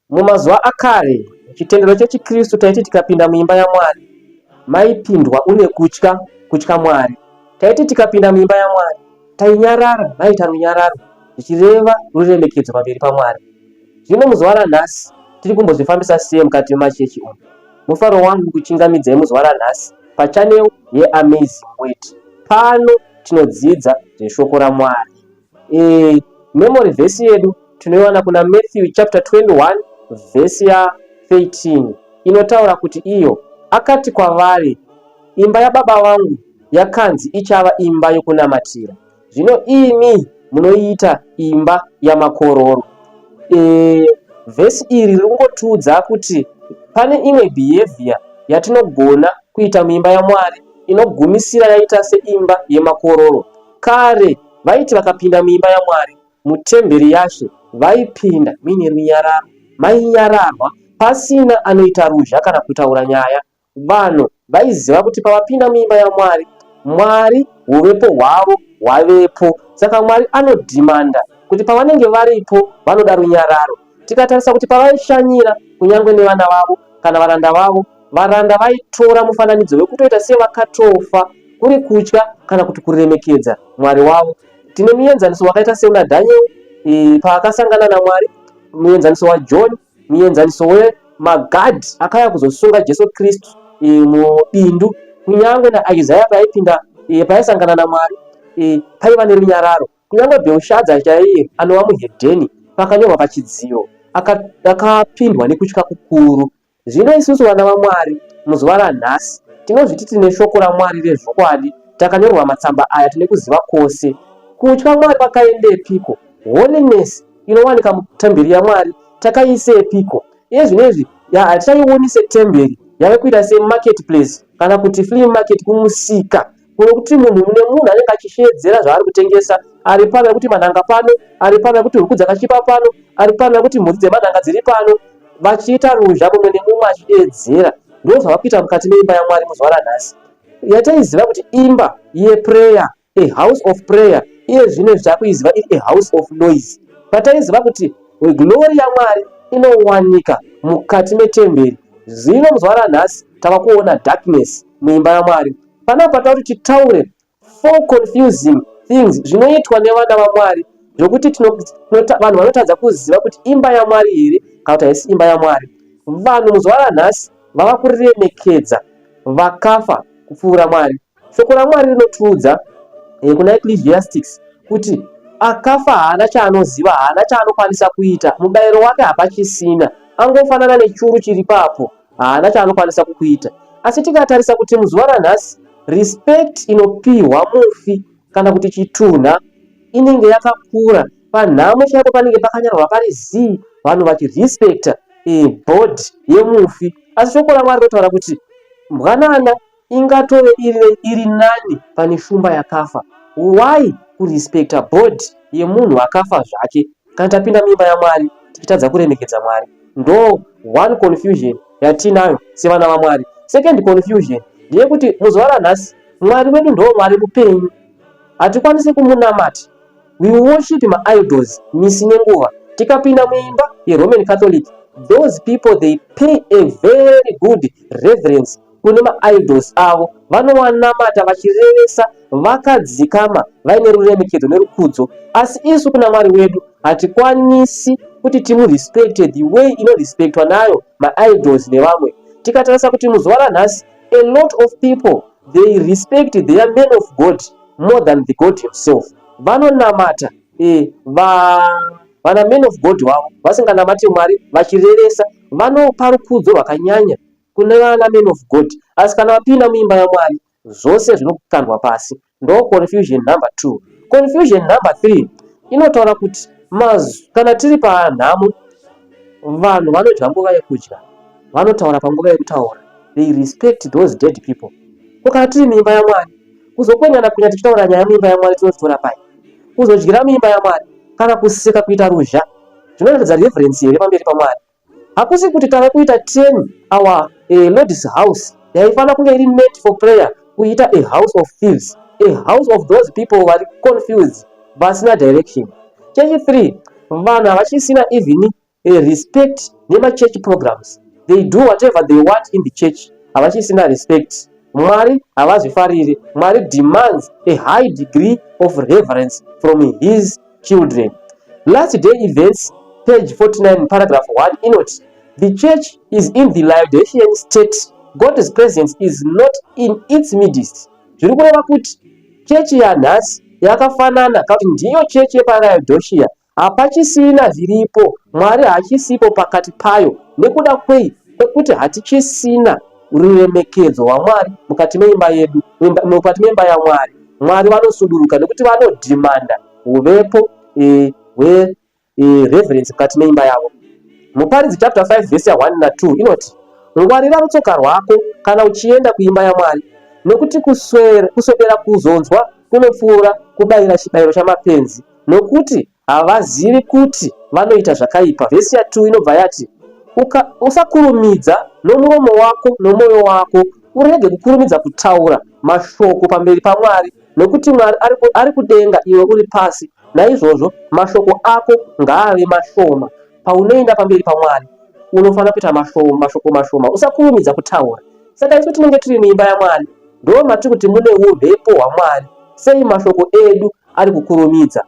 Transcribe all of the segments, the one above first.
Mumazuva akare, chitendero chechiKristu taiti tikapinda muimba yaMwari, maipindwa une kutya, kutya Mwari. Taiti tikapinda muimba yaMwari, tainyarara, maiita runyararo, zvichireva ruremekedzo pamberi paMwari. Zvino muzuva ranhasi, tiri kumbozvifambisa sei mukati memachechi umu? Mufaro wangu kukuchingamidzai muzuva ranhasi pachannel yeAmazing Word. Pano tinodzidza zveshoko raMwari. E, memory verse yedu tinoiwana kuna Matthew chapter 21 verse ya 13 inotaura kuti iyo akati kwavari, imba yababa vangu yakanzi ichava imba yokunamatira, zvino imi munoiita imba yamakororo. E, vhesi iri riri kungotiudza kuti pane imwe behavior yatinogona kuita muimba yaMwari inogumisira yaita seimba yemakororo. Kare vaiti vakapinda muimba yaMwari, mutemberi yaShe, vaipinda muine runyararo, mainyararwa, pasina anoita ruzha kana kutaura nyaya. Vanhu vaiziva kuti pavapinda muimba yaMwari, Mwari huvepo hwavo hwavepo. Saka Mwari anodhimanda kuti pavanenge varipo vanoda runyararo. Tikatarisa kuti pavaishanyira kunyange nevana vavo kana varanda vavo, varanda vaitora mufananidzo wekutoita sevakatofa kuri kutya kana kuti kuremekedza Mwari wavo. Tine muenzaniso wakaita seuna Daniel e, paakasangana naMwari, muenzaniso waJohn, muenzaniso wemagadhi akauya kuzosunga Jesu Kristu e, mubindu, kunyange naIsaya paaipinda e, paaisangana naMwari e, paiva nerunyararo. Kunyange Bhelshadza chaiye anova muhedheni pakanyorwa pachidziro akapindwa aka nekutya kukuru. Zvino isusu vana vaMwari muzuva ranhasi tinozviti tine shoko raMwari rezvokwadi takanyorwa matsamba aya tine kuziva kwose. Kutya Mwari kwakaendepiko? Holiness inowanika mutemberi yaMwari takaiisepiko? Iye zvino izvi hatichaioni setemberi yave kuita semarket place kana kuti flea market kumusika kunokuti munhu mune munhu anenge achisheedzera zvaari kutengesa ari pano kuti manhanga pano ari pano kuti huku dzakachipa pano ari pano kuti mhuri dzemanhanga dziri pano vachiita ruzha mumwe nemumwe achideedzera ndo zvava kuita mukati meimba yaMwari muzuva ranhasi yataiziva kuti imba yeprayer, a house of prayer, iye zvino izvi takuiziva iri a house of noise. Pataiziva kuti glory yaMwari inowanika mukati metemberi, zvino muzuva ranhasi tava kuona darkness muimba yaMwari. Panapa tava kuti titaure four confusing things zvinoitwa nevana vaMwari zvokuti vanhu vanotadza kuziva kuti imba yaMwari here kana kuti haisi imba yaMwari. Vanhu muzuva ranhasi vava kuremekedza vakafa kupfuura Mwari. Shoko raMwari rinotiudza eh, kuna Ecclesiastics kuti akafa haana chaanoziva, haana chaanokwanisa kuita, mubayiro wake hapachisina, angofanana nechuru chiri papo, haana chaanokwanisa kukuita. Asi tikatarisa kuti muzuva ranhasi respect inopihwa mufi kana kuti chitunha inenge yakakura panhamo chaipo panenge pakanyarwa pari zii vanhu vachirespecta e, body yemufi. Asi shoko raMwari rinotaura kuti mbwanana ingatove iri, iri nani pane shumba yakafa. Why kurespecta body yemunhu akafa zvake kana tapinda muimba yaMwari tichitadza kuremekedza Mwari? Ndo one confusion yatinayo sevana vaMwari. Second confusion ndeyekuti muzuva ranhasi Mwari wedu ndo Mwari mupenyu, hatikwanisi kumunamata. We worship maidols misi nenguva. Tikapinda muimba yeRoman Catholic, those people they pay a very good reverence kune maidols avo, vanovanamata vachirevesa vakadzikama vaine ruremekedzo nerukudzo. Asi isu kuna Mwari wedu hatikwanisi kuti timurespecte the way inorespectwa nayo maidols nevamwe. Tikatarisa kuti muzuva ranhasi a lot of people they respect their man of God more than the God himself. Vanonamata eh, va vana man of God vavo vasinganamati Mwari vachirevesa, vanopa rukudzo rwakanyanya kune vana man of God. Asi kana vapinda muimba yaMwari zvose zvinokandwa pasi. Ndo confusion number 2. Confusion number 3 inotaura kuti kana tiri panhamo vanhu vanodya nguva yekudya, vanotaura panguva yekutaura, they respect those dead people. Ko kana tiri muimba yaMwari, kuzokwenyana kunya tichitaura nyaya muimba yaMwari tinozitora pai? Kuzodyira muimba yaMwari kana kuseka kuita ruzha zvinoratidza reverence here pamberi paMwari? Hakusi kuti tave kuita turn our Lord's house yaifanira kunge iri meant for prayer kuita a house of thieves, a house of those people vari confused vasina direction. Chechi 3 vanhu havachisina even Respect nemachurch programs. They do whatever they want in the church. Havachisina respect. Mwari havazvifariri. Mwari demands a high degree of reverence from his children. Last Day Events, page 49, paragraph 1 inoti, The church is in the Laodicean state. God's presence is not in its midst. Zviri kureva kuti chechi yanhasi yakafanana kana kuti ndiyo chechi yepaLaodicea. Hapachisina zviripo, Mwari haachisipo pakati payo. Nekuda kwei? Kwekuti hatichisina ruremekedzo rwaMwari mukati meimba yedu, mukati meimba yaMwari. Mwari vanosuduruka nekuti vanodhimanda huvepo hwe reverence mukati meimba yavo. Muparidzi chapter 5 verse ya 1 na 2 inoti, Ngwarira rutsoka rwako kana uchienda kuimba yaMwari, nokuti kuswedera kuzonzwa kunopfuura kubayira chibayiro chamapenzi, nokuti havazivi kuti vanoita zvakaipa. Vhesi ya 2 inobva yati, Uka, usakurumidza nomuromo wako nomwoyo wako, urege kukurumidza kutaura mashoko pamberi paMwari, nokuti Mwari ari, ari kudenga iwe uri pasi, naizvozvo mashoko ako ngaave mashoma. Paunoenda pamberi paMwari unofanira kuita mashoko mashoma, usakurumidza kutaura. Saka isu tinenge tiri muimba yaMwari, ndo matiri kuti mune umhepo hwaMwari. Sei mashoko edu ari kukurumidza?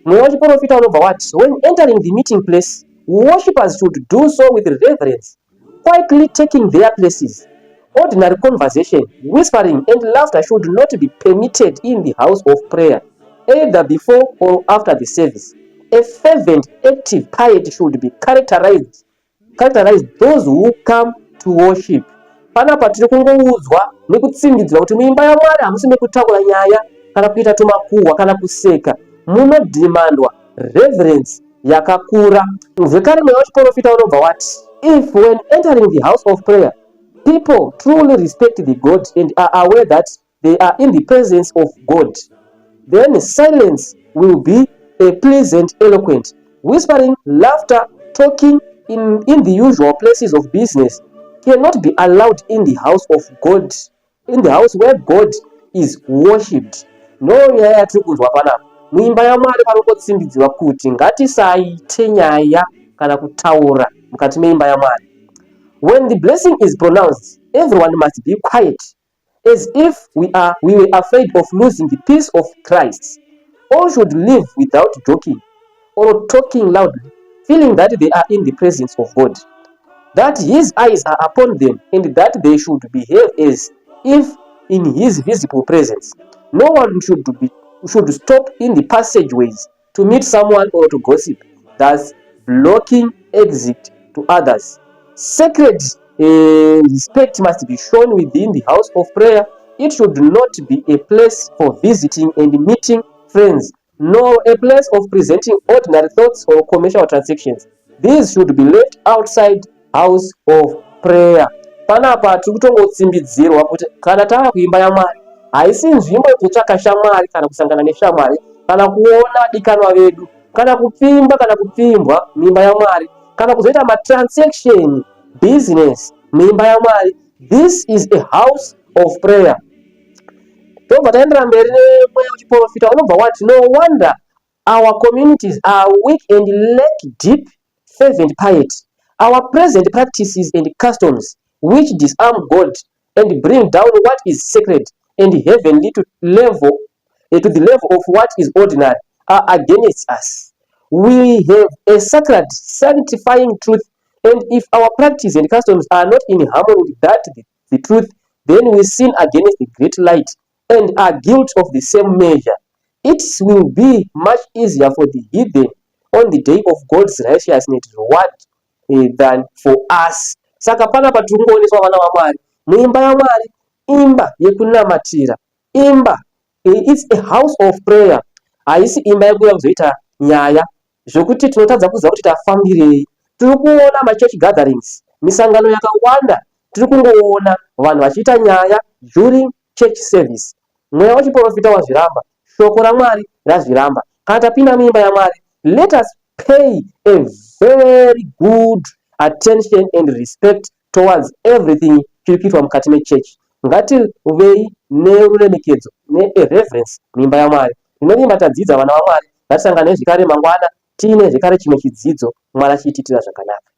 Mweya wechiprofita unobva wati, when entering the meeting place, worshippers should do so with reverence, quietly taking their places. Ordinary conversation, whispering and laughter should not be permitted in the house of prayer, either before or after the service. A fervent, active piety should be characterize those who come to worship. Panapa tiri kungoudzwa nekutsindidzwa kuti muimba yaMwari hamusi mekutaura nyaya kana kuita tumakuhwa kana kuseka. Munodhimandwa reverence yakakura. Zvekare mweya wechiprofita unobva wati, if when entering the house of prayer people truly respect the God and are aware that they are in the presence of God, then silence will be a pleasant eloquent. Whispering, laughter, talking in the usual places of business cannot be allowed in the house of God, in the house where God is worshipped. No nyaya yatiri kunzwa panapa. Muimba yaMwari panongotsindidzirwa kuti ngatisaite nyaya kana kutaura mukati meimba yaMwari. When the blessing is pronounced, everyone must be quiet, as if we were afraid of losing the peace of Christ. All should live without joking or talking loudly, feeling that they are in the presence of God, that his eyes are upon them, and that they should behave as if in his visible presence. No one should stop in the passageways to meet someone or to gossip, thus blocking exit to others. Sacred respect must be shown within the house of prayer. It should not be a place for visiting and meeting friends, nor a place of presenting ordinary thoughts or commercial transactions. These should be left outside house of prayer. Panapa tiri kutongotsimbidzirwa kuti kana tava kuimba yaMwari, haisi nzvimbo yekutsvaka shamwari kana kusangana neshamwari kana kuona vadikanwa vedu kana kupfimba kana kupfimbwa muimba yaMwari kana kuzoita matransaction business muimba yaMwari. This is a house of prayer. Tobva taendera mberi nemweya wechiprofita unobva wati, no wonder our communities are weak and lack deep fervent piety. Our present practices and customs, which disarm God and bring down what is sacred and heavenly to the level of what is ordinary, are against us. We have a sacred, sanctifying truth, and if our practice and customs are not in harmony with that the truth, then we sin against the great light and are guilty of the same measure. It will be much easier for the heathen on the day of God's righteousness reward than for us. Saka panapa tiri kungooneswa, vana vaMwari, muimba yaMwari, imba yekunamatira, imba, it's a house of prayer, haisi imba yekuuya kuzoita nyaya zvokuti tinotadza kuziva kuti tafambirei. Tiri kuona machurch gatherings, misangano yakawanda, tiri kungoona vanhu vachiita nyaya during church service. Mweya wechiprofita wazviramba, shoko raMwari razviramba. Kana tapinda muimba yaMwari, let us pay a very good attention and respect towards everything chiri kuitwa mukati mechechi. Ngativei neruremekedzo nereverence muimba yaMwari. Ndinovimba tadzidza, vana vaMwari. Ngatisanganei zvekare mangwana. Tiine zvekare chimwe chidzidzo, Mwari achiitiitira zvakanaka.